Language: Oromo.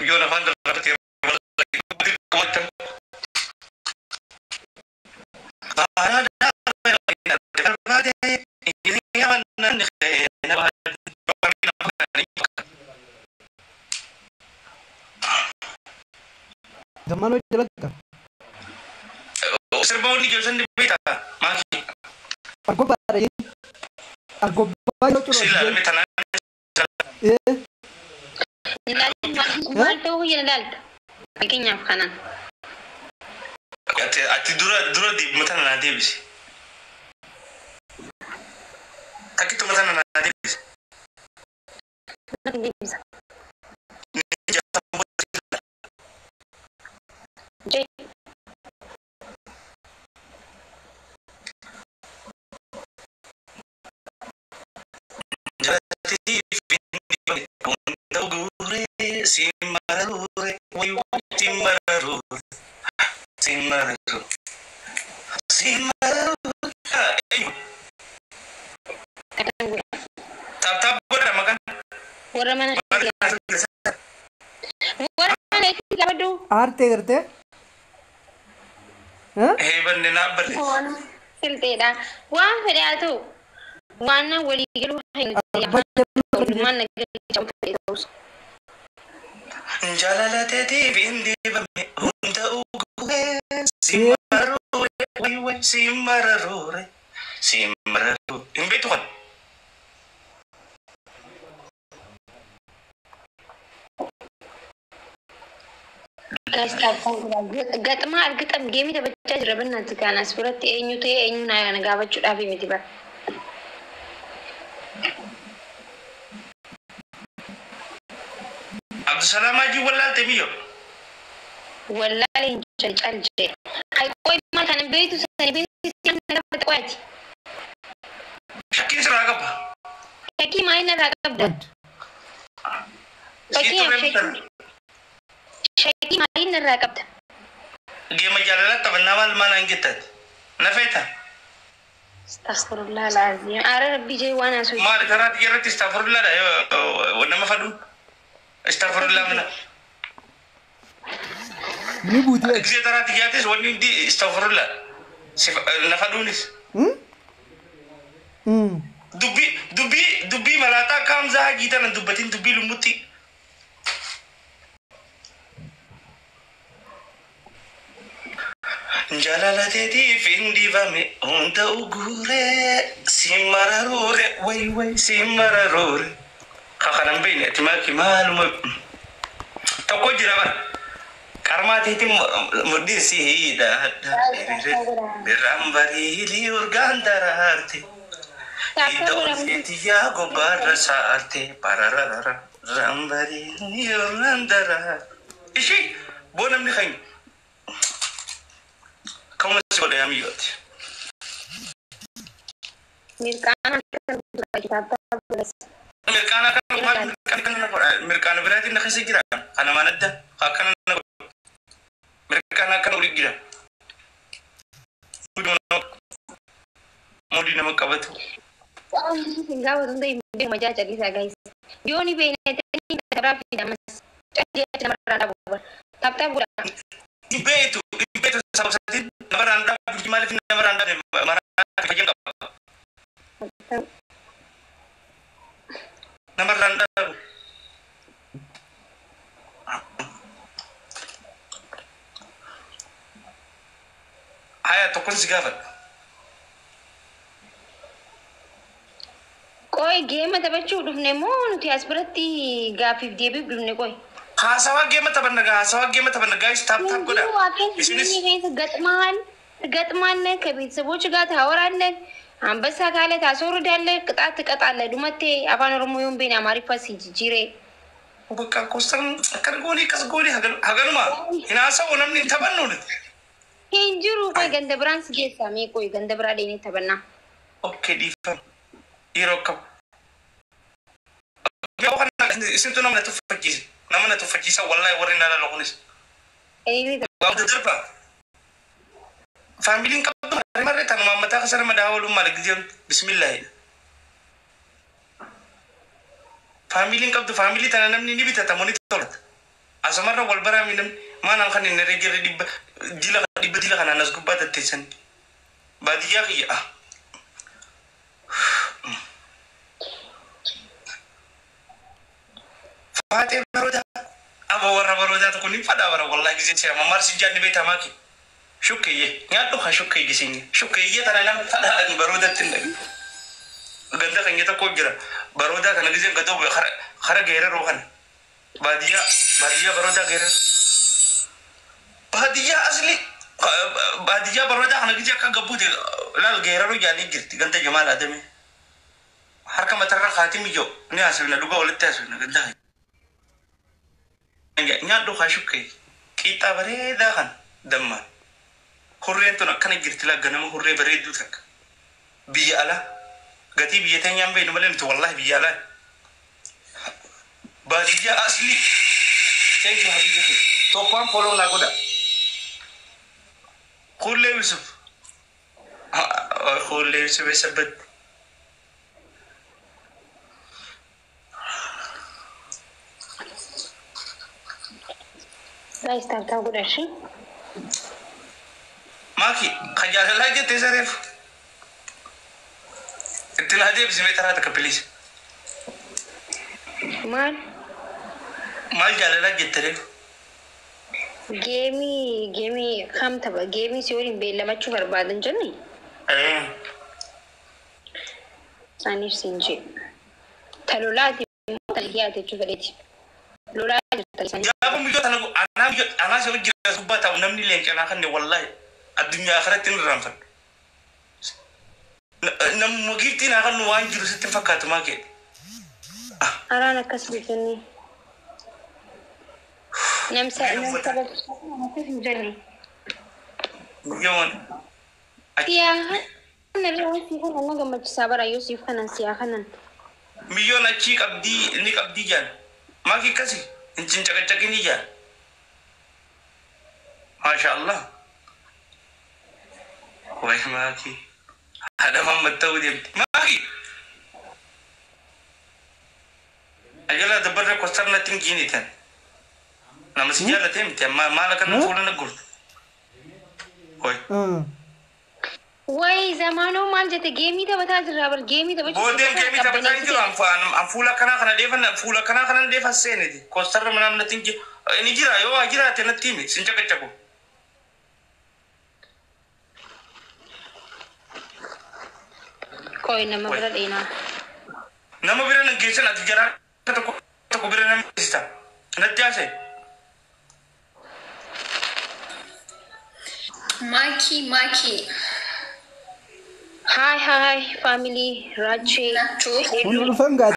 Biyyoon afaan darbaatti Gammaan hojii dalagta. Sirba wanni jiru sanni beektaa maaki. Argobbaadha jee. Argobbaa yoo Si curoo. ilaalame tanaan. Ee. Maal ta'uu kiyya ilaalta. Fakkeenyaaf kanaan. Ati dura dura deebima tana naa deebisi. Takkittuma tana naa deebisi. Natti deebisa. Jee. Akkan godha. Tap godha maqaan. Warra mana keetti warra mana keetti gaafadhu. Aartee gartee. Heebanne naa barre. Silxeedha. Waan fedhe haa ta'u. Waan walii galuu hin Abbaa Oolmaan na galcha fedhe ta'us. Jaalala teetiif hin dibame hunda uguree si mararuure way way si mararuure si mararuure. Hin beektu kan. Gaxmaa argixam geemii taphachaa jira bannaatti kaanas biratti eenyu ta'e eenyu na gaafachuudhaaf miti bara. Abdusalaam Hajii wallaalte miyyo. Wallaalee hin cal cal jee. Ay qoy maal kana beektu sani beektu na gaafate qoyaati. Shakkiin sirraa qaba. Shakkii maalii narraa qabda? Siitu Fakkeenyaaf reefu shakkii maalii narraa qabda? Geema jaalala taphannaa maal maal aan jettaati. Na feeta. Astaghfirullah alazim. Aara rabbii jee waan haasoo. Maal karaa irratti istaafurullaadha nama fadhuun. Istaafurullaa mana. Ni buutee. Gisee taraa xiyyaatis wanni hundi istaafurullaa. Na fadhuunis. Dubbii dubbii dubbii malaataa akka Hamzaa Hajii tana dubbatiin dubbii lummutti. Jaalala teetiif hin dibame hunda uguree si mararuure way way si mararuure. Ka kanan beekne ati maaki maaluma tokko jira bara. Qarmaa teetiin mudhiin si hidhaadha. Birraan bariilii urgaan daraarte. Iddoon seetiyyaa gobbaarra saarte. Barararara. Rambariilii urgaan daraarte. Ishii boo namni kan kamuma si godhe yaamiyyooti. Mirqaana kitaabaa godhas. Mirqaana kan mirqaana godha. Mirqaana biraatiin na keessa jira. Kana maan adda akkana na godha. Mirqaana akkana godhi jira. Mudii nama qabatu. Waan hin gaafatu hunda hin beeku majaa callisaa gaayis. Yoo ni beekne ta'anii karaa fi damas. Callee namarraa dhaabu. Taap taap godha. Hin beektu hin beektu sababa isaatiin namarraan dhaabu maaliif namarraan dhaabe maraa fayyaan qaba. Namarraan dhaabu. Haya tokkon si gaafadha. Qoy geema taphachuu dhufne moo nuti as biratti gaaffiif deebiif dhufne qoy? Haasawaa geema taphanna gaa haasawaa geema taphanna gaayis tap tap godha. Isinis ገጥመሃል ትገጥማለህ፣ ከቤተሰቦች ጋር ታወራለህ፣ አንበሳ ካለ ታስወርዳለህ፣ ቅጣት ትቀጣለህ። ዱመቴ አፋን ኦሮሞ ዮን ቤን አማሪፋ ሲጅጂሬ bakka koostan akkana goonii akkas goonii haganuma hin haasa'u namni hin taphannu nuti. ሂንጅሩ ቆይ ገንደ ብራን ስጌሳ ሜ ቆይ ገንደ ብራ ደኔ ተበና Okay dhiifama. Yeroo akkam. Yoo kana isintu nama na tuffachiise. Nama na tuffachiisa wallahi warri na laalu kunis. Waa darba. Faamiliin qabdu marree marree tanuma mataa keessa nama daawwaluun ooluun maal giseen bismillaahi. Faamiliin qabdu faamilii tana namni ni bitata moo ni tolata. Asumarra wal baraa miidhamni maanaan kan inni jirre dhibba dila dhibba dila kanaan as gubbaa tatteessan. Baadiyyaa kiyya. Faaxee baroodaa. Aboo warra baroodaa tokko ni fadhaa bara wallahi gisee seera marsi jaanni beekamaa ki. Shukkeeyyee nyaadhu haa shukkeeyye giseenye shukkeeyyee tana nama fadhaa baroodatti hin dhabi. Ganda keenya tokko jira baroodaa kana giseen gadoo bu'e kara geeraroo kana. Baadiyyaa baadiyyaa baroodaa geerar. Baadiyyaa asli baadiyyaa baroodaa kana gisee akka gabbuute laal geeraroo jaanii jirti ganda Jamaal Adamee. Harka matarra kaatii miyyoo ni haasofna dhugaa walitti haasofna ganda keenya. Nyaadhu haa shukkee qiixxaa bareedaa kana dammaan. Hurreen tun akkana jirti lagga nama hurree bareedduu takka. Biyya alaa gatii biyya teenyaan beeknu malee nuti wallahi biyya alaa. Baadiyyaa asli. Thank you Habiba. Tokkoon follow naa godha. Kullee Yusuf. Kullee Yusuf eessa badde? Guys, tap tap godha ishee. Maaki kan jaalalaa jettee sareef. Itti naa deebisi mee taraa takka please. Maal? Maal jaalalaa jette reef? Geemii geemii kam tapha geemii si waliin beellamachuu barbaadan jenne? Aniif siin jee. Ta lolaati immoo ta dhiyaate jechuu fedheeti. Lolaa jirta isaanii. Gaafa miyyoo tana anaa miyyoo anaa si hojii gubbaa taa'u namni leenca naa kanne wallahi addunyaa akhiratti hin irraanfadhu. Namuma giiftii naa kannu waan jiru sitti hin fakkaatu maa kee. Araan akkas hin jenne. Namsa namsa akkas hin jenne. Miyyoon Siyaa kanan waan sii kanan na gammachiisaa bara yoo siif kanan siyaa kanan. Miyyoon achii qabdii ni qabdii jaan. Maaki akkasi hin cincaqacaqini jaan. Maasha Allah. Way maaki. Haadha mammat ta'uu deemti. Maaki. Ajala dabarra kostar natti hin giinitan. Nama si jaallatee miti amma maal akkana fuula na gurtu. Hoy. Way zamaanoo maal jette geemii taphataa jirra bar geemii taphachuuf Boodeen geemii taphataa hin jiru an fuula akkanaa kana deefan fuula akkanaa kana deefan seeneti. Kostarra manaan natti hin jiru. Inni jira yoo waa jiraate natti himi sin caqacaqu. Qoy nama bira dheenaa. Nama bira nan geessan ati jaraa tokko tokko bira nama geessita. Natti haasa'e. Maki, Maki. Hi hi family Rache. Nacho. Kun dhufan gaa